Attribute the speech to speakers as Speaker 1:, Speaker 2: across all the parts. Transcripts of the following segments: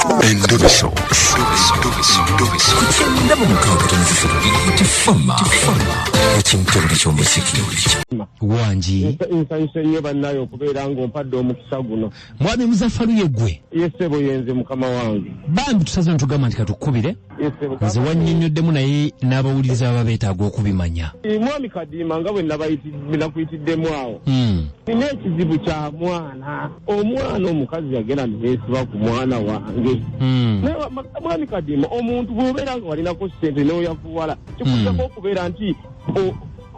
Speaker 1: Endobeso.
Speaker 2: Ku kyenda mu mukaaga tono ssatu tifama ekimutebule ky'omuziki.
Speaker 3: Wangi.
Speaker 4: Nsanyuse nnyo bannaye okubeera ng'ompadde omukisa guno.
Speaker 3: Mwami Muzafaru, ye ggwe?
Speaker 4: Ye ssebo, yenze mukama wange.
Speaker 3: Bambi tusaze netugamba nti katukubire.
Speaker 4: Ye ssebo.
Speaker 3: Nze wannyonnyodde naye n'abawuliriza baba beetaaga okubimanya.
Speaker 4: Mwami Kadiima, nga bwe nakuyitiddemu awo, nina ekizibu kya mwana. Omwana omukazi yagenda neyeesiba ku mwana wange. Naye mwami Kadiima, omuntu bw'obeera nga walinako ssente n'oyavuwala, kikugjako okubeera nti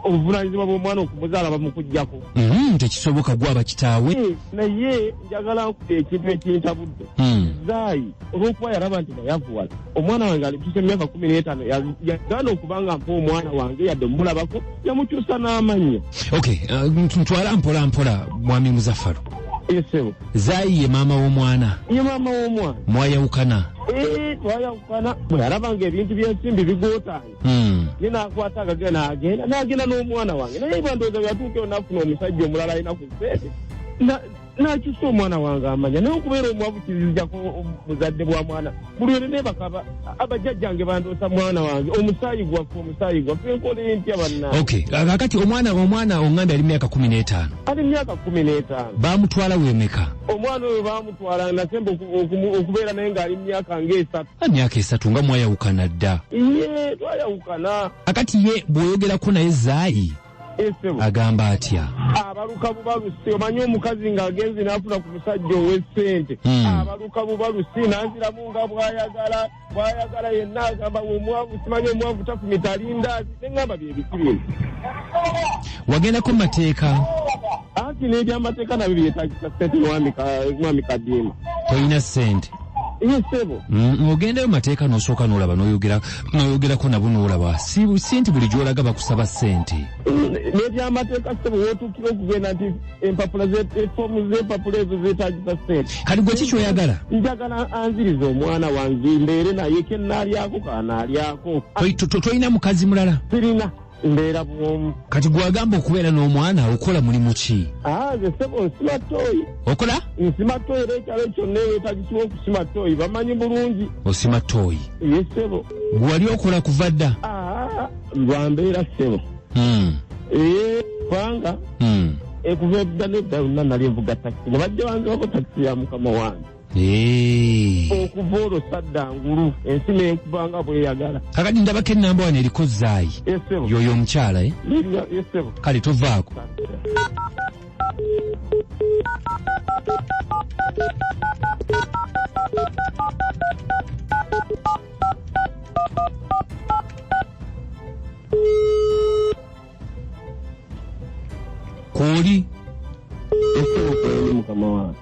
Speaker 4: obuvunanyizibwa bw'omwana okumuzaala bamukugjako?
Speaker 3: Tekisoboka, gwaba kitaawe.
Speaker 4: Naye njagala nkuta ekintu ekintabudde. Zaayi olw'okuba yalaba nti nayavuwala, omwana wange alituusa emyaka 15, yagaana okuba nga mpa omwana wange yadde omulabako, yamukyusa n'amannya.
Speaker 3: Okay, ntwala mpola mpola, mwami Muzafaru.
Speaker 4: Ye ssebo.
Speaker 3: Zaayi ye maama w'omwana?
Speaker 4: Ye maama w'omwana.
Speaker 3: Mwayawukana?
Speaker 4: Twayawukana bwe yalaba nga ebintu by'ensimbi bigootaanye. Ye n'akwata agagenda n'agenda n'omwana wange, naye bandowooza bwe yatuuka eyo n'afuna omusajja omulala alina ku ssente, n'akyusa omwana wange amanya. Naye okubeera omwavu kizijjako muzadde bwa mwana? Buli lwe neebaka abajjajjange bandoosa mwana wange, omusaayi gwaffe, omusaayi gwaffe. Enkola entya banna?
Speaker 3: Okay, kakati omwana oŋŋambye ali myaka 15?
Speaker 4: Ali myaka 15.
Speaker 3: Bamutwala wemeka?
Speaker 4: Omwana oyo bamutwala, nasemba okubeera naye ng'ali myaka ng'esatu.
Speaker 3: Myaka 3, nga mwayawukana dda?
Speaker 4: Ye, twayawukana.
Speaker 3: Kakati ye bw'oyogerako naye Zaayi agamba atya?
Speaker 4: Abaluka bubalusi. Omanyi omukazi ng'agenze n'afuna ku musajja ow'essente, abaluka bubalusi, nanziramu nga bw'ayagala bw'ayagala. Yenna agamba omwavu, simanyi omwavu tafumita lindaazi, neŋŋamba byebiki bino.
Speaker 3: Wagendako mu mateeka?
Speaker 4: Anti n'ebyamateeka nabyo byetagisa ssente, mwami Kadiima.
Speaker 3: Tolina ssente?
Speaker 4: Ye ssebo.
Speaker 3: Ogendayo mu mateeka n'osooka n'olaba, n'oyogerako nabo n'olaba. Si nti buli gy'olaga bakusaba ssente.
Speaker 4: N'ebyamateeka ssebo, wootuukira okugenda nti empapula, efoomu z'empapula ezo zeetagisa ssente.
Speaker 3: Kati gwe ki kyoyagala?
Speaker 4: Njagala anziriza omwana wange, mbeere naye, kenaalyako kanaalyako.
Speaker 3: Tolina mukazi mulala?
Speaker 4: Sirina, mbeera bwomu.
Speaker 3: Kati gwagamba okubeera n'omwana, okola mulimu ki?
Speaker 4: Nze ssebo nsima ttooyi.
Speaker 3: Okola?
Speaker 4: Nsima ttooyi, era ekyalo kyonna eweetagisibwa okusima ttooyi bamanyi bulungi.
Speaker 3: Osima ttooyi?
Speaker 4: Ye ssebo.
Speaker 3: Gwe wali okola kuva dda?
Speaker 4: Lwambeera ssebo. Ee, kubanga ekuva edda nedda yonna nali nvuga takisi, ne bajja banzibako takisi ya mukama wange. Okuva olwo sadda ngulu, ensi nenkuba nga bweyagala.
Speaker 3: Kakati ndabako enamba wano eriko Zaayi.
Speaker 4: Ye ssebo.
Speaker 3: Yoyo omukyala, eh?
Speaker 4: Ye ssebo.
Speaker 3: Kale tovaako. Kwoli?
Speaker 4: Ye ssebo, kweli mukama wange.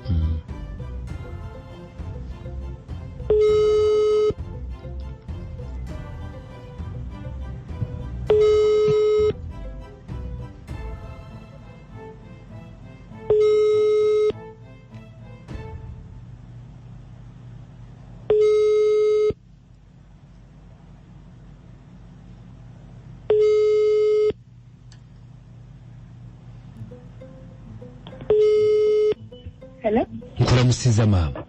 Speaker 5: Hello?
Speaker 3: Nkulamusiza maama.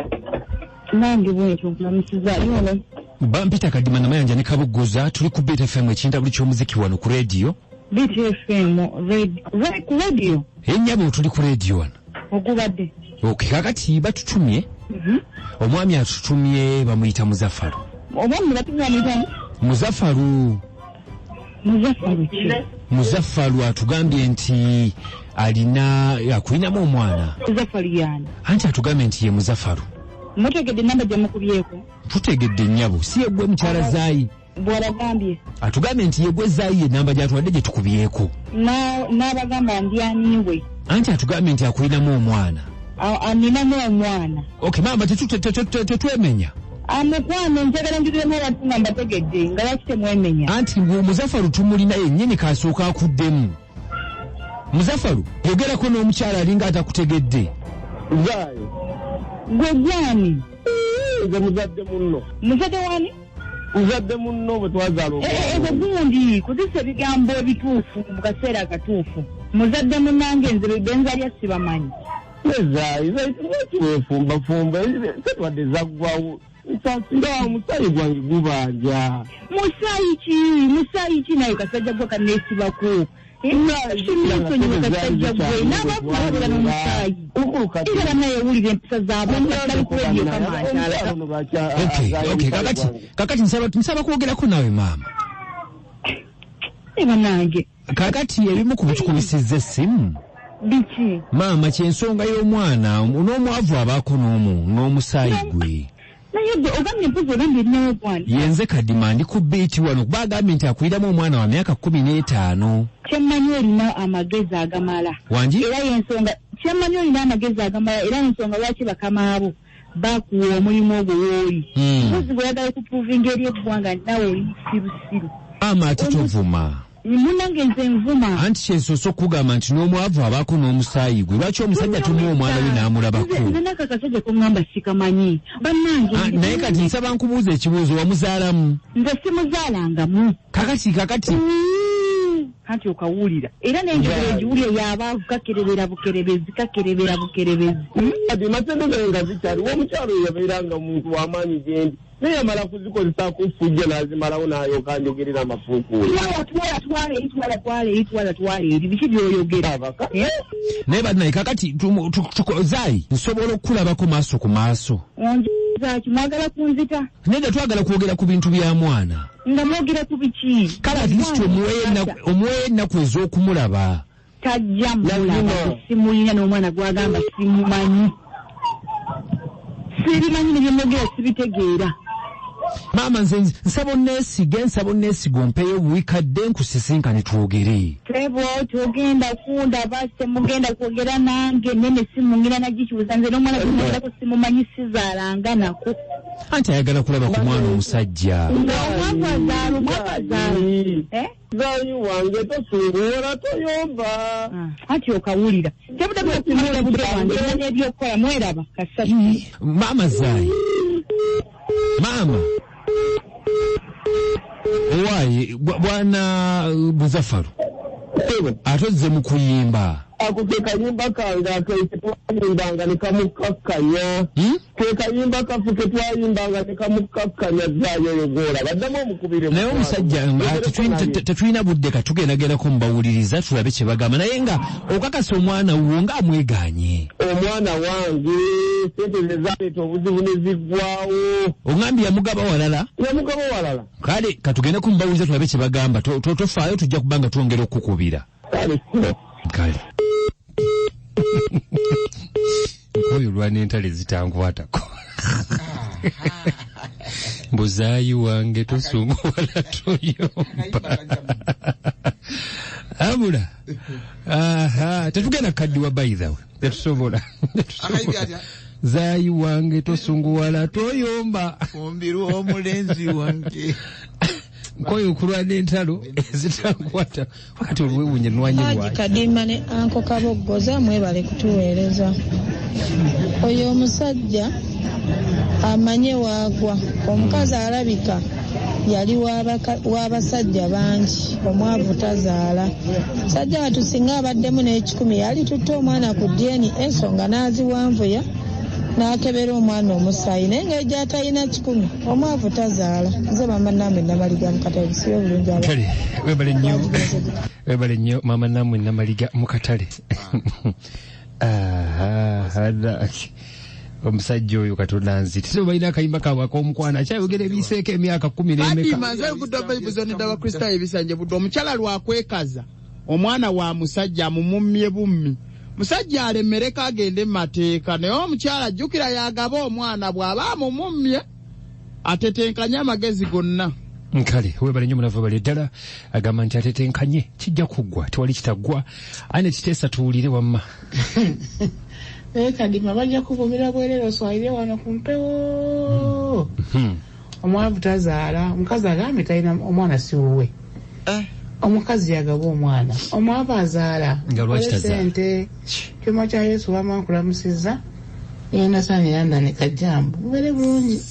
Speaker 5: Nange bwentyo nkulamusiza yono.
Speaker 3: Bampita Kadima Namayanja ne Kabugguza, tuli ku Beat FM, ekintabuli ky'omuziki wano ku rediyo.
Speaker 5: Beat FM ku radio?
Speaker 3: Ennyabo, tuli ku rediyo wano.
Speaker 5: Ogubadde.
Speaker 3: Okay, kakati batutumye, omwami atutumye bamuyita Muzafaru.
Speaker 5: Omwami batumye amuyitamu?
Speaker 3: Muzafaru.
Speaker 5: Muzafaru ki?
Speaker 3: Muzafaru atugambye nti alina akulinamu omwana.
Speaker 5: Muzafaru yani?
Speaker 3: Anti atugambye nti ye Muzafaru.
Speaker 5: Mutegedde namba gye mukubyeko?
Speaker 3: Tutegedde nnyabo, si yeggwe mukyala Zaayi?
Speaker 5: Bw'abagambye?
Speaker 3: Atugambye nti yeggwe Zaayi, enamba gy'atuwadde gye tukubyeko.
Speaker 5: N'abagamba ndi aniwe?
Speaker 3: Anti atugambye nti akulinamu omwana.
Speaker 5: Aninamu omwana.
Speaker 3: Okay maama, tetwemenya.
Speaker 5: Amukwano, njagala njuliremu abantu nga mbategedde, nga lwaki temwemenya?
Speaker 3: Anti Muzafaru tumulina yennyini, kasooka akuddemu. Muzafaru, yogerako n'omukyala, alinga atakutegedde.
Speaker 4: Zaayi.
Speaker 5: Gwe gwani?
Speaker 4: Nze muzadde munno.
Speaker 5: Muzadde wani?
Speaker 4: Muzadde munno bwe twazaala omwana.
Speaker 5: Ebyo gundi kozesa ebigambo ebituufu mu kaseera akatuufu. Muzadde munnange, nze benzalya sibamanyi.
Speaker 4: Nezaayi, lwaki weefumbafumba? Setwadde zaggwawo. Nsasira, omusaayi gwange gubanja.
Speaker 5: Musaayi ki naye kasajja gwe kaneesibako. Simusonyiwe kasajja gwe n'abakubabeera n'omusaayi. Era bannaye owulira empisa z'abantu bali ku radio kamantaala.
Speaker 3: Okay, kakati nsaba kwogerako naawe maama.
Speaker 5: Bannange.
Speaker 3: Kakati ebimu ku bitukubisizza essimu.
Speaker 5: Biki?
Speaker 3: Maama, ky'ensonga y'omwana n'omwavu abaako n'omusaayi gwe.
Speaker 5: Naye gwe ogambye mpozi ogambye erinayo omwana.
Speaker 3: Yenze Kadima ndi ku bbiiti wano kuba agambye nti akuliramu omwana wa myaka 15.
Speaker 5: Kyemmanyi olina amagezi agamala.
Speaker 3: Wangi?
Speaker 5: Era y'ensonga kyemmanyi olina amagezi agamala era y'ensonga lwaki bakama abo bakuwa omulimu ogwo w'oli. Mpozi bw'oyagala okupuuvinga eri eggwanga nti naawe oli musirusiru.
Speaker 3: Maama, ate tovuma.
Speaker 5: Munnange nze nvuma.
Speaker 3: Anti kyensoose okugamba nti n'omwavu abaako n'omusaayi gwe. Lwaki omusajja tumuwa omwana we n'amulabako?
Speaker 5: Nze nako akasajja koŋŋamba sikamanyi. Bannange.
Speaker 3: Naye kati nsaba nkubuuza ekibuuzo, wamuzaalamu?
Speaker 5: Nze simuzaalangamu.
Speaker 3: Kakati
Speaker 5: Anti okawulira. Era n'enjogera ogiwulira y'abaavu, kakerebera bukerebezi, kakerebera bukerebezi.
Speaker 4: Kadima, sente zange nga zikyaliwo, omukyalo oyo yabeeranga muntu w'amaanyi gyendi, naye yamala kuzikozesaako fujja n'azimalawo n'ayooka anjogerera amafuukuule.
Speaker 5: Twala, twala, twala eri, twala, twala eri, twala, twala eri. Biki by'oyogera?
Speaker 4: Abaka.
Speaker 3: Naye bannaye, kakati zaayi nsobola okukulabako maaso ku maaso?
Speaker 5: Onjizaki, mwagala kunzita?
Speaker 3: Nedda, twagala kwogera ku bintu bya mwana.
Speaker 5: Nga mwogera ku biki?
Speaker 3: Kale at least omuweeyo ennaku ez'okumulaba.
Speaker 5: Tajja mulaba, simulina n'omwana gw'agamba simumanyi. Sirimanyi ne byemwogera sibitegeera.
Speaker 3: Maama, nze nsaba onneesige, nsaba onneesige, ompeeyo wiikadde nkusisinkane twogere.
Speaker 5: Sebo, togenda kundaba, temugenda kwogera nange, nene simu ngenda nagikyusa. Nze n'omwana gwemwogerako simumanyi, sizaalanga nako.
Speaker 3: Anti ayagala kulaba ku mwana omusajja.
Speaker 5: Omwavu azaala, omwavu azaala. Eh?
Speaker 4: Zaayi wange, tosunguwala, toyomba.
Speaker 5: Anti okawulira. Tebudabula kumula budde wange, nina n'ebyokukola, mweraba kasatu.
Speaker 3: Maama zaayi, maama owaaye, bwana Buzafaru, ate ozze mu kuyimba.
Speaker 4: Ako ke kayimba kange ake twayimbanga ne kamukakkanya. Ke kayimba kaffe ke twayimbanga ne kamukakkanya. Zaayo oyo gw'olaba, ddamu omukubire.
Speaker 3: Naye omusajja nga tetulina budde, ka tugendagendako mubawuliriza tulabe kye bagamba, naye nga okakasa omwana wo nga amweganye.
Speaker 4: Omwana wange, sente ze zaleeta obuzibu ne ziggwawo.
Speaker 3: Oŋambye yamugaba walala?
Speaker 4: Yamugaba walala.
Speaker 3: Kale katugendeko mubawuliriza tulabe kye bagamba. Tofaayo, tujja kuba nga twongera okukukubira.
Speaker 4: Kale.
Speaker 3: Kale.
Speaker 1: Nkoyo olwana entale zitankwatako. Mbuzaayi wange, tosunguwala, toyomba. Abula aha, tetugenda kaddiwa, by the way, tetusobola.
Speaker 6: Akayimbi atya?
Speaker 1: Zaayi wange, tosunguwala, toyomba.
Speaker 6: Fumbirwa omulenzi wange.
Speaker 1: Nkoyo okulwana entalo ezitankwata wakati olwewunye nwanye.
Speaker 7: Haji
Speaker 1: Lwaki?
Speaker 7: Kadima ne Anko Kaboggoza, mwebale kutuweereza. Oyo omusajja amanye waagwa. Omukazi alabika yali w'abasajja bangi. Omwavu tazaala. Sajja watu singa abaddemu n'ekikumi yali tutte omwana ku DNA, ensonga n'aziwanvuya n'akebera omwana omusaayi, naye ngeri gy'atalina 100, omwavu tazaala. Nze mama Namwe Namaliga mukatale. Busibe bulungi aba.
Speaker 1: Kale webale nnyo, webale nnyo mama Namwe Namaliga mu katale. Aha, hada omusajja oyo Katonda nziti so balina akayimba kaabwe ak'omukwano akyayogera ebiseeko emyaka 10 n'emeka.
Speaker 8: Kadima, nze olugudde Bible abakristaayo ebisanje budde omukyala lwakwekaza omwana wa musajja amumummye bummi, musajja alemereko agende mu mateeka, naye omukyala ajjukira yagaba omwana, bw'aba amumummye atetenkanye amagezi gonna.
Speaker 1: Nkale webale nnyo munavu, bali ddala agamba nti atetenkanye, kijja kuggwa, tewali kitaggwa. Ane kiteesa tuwulire wamma.
Speaker 9: Naye Kadima, bajja kuvumira bwerere, oswalire wano ku mpewo. Omwavu tazaala. Omukazi agambye talina omwana, si wuwe. Omukazi yagaba omwana, omwavu azaala?
Speaker 1: Nga lwaki
Speaker 9: Kole
Speaker 1: tazaala?
Speaker 9: Sente kyuma kya Yesu, wama nkulamusizza. Yendasani yandane kajambo, mubeere bulungi.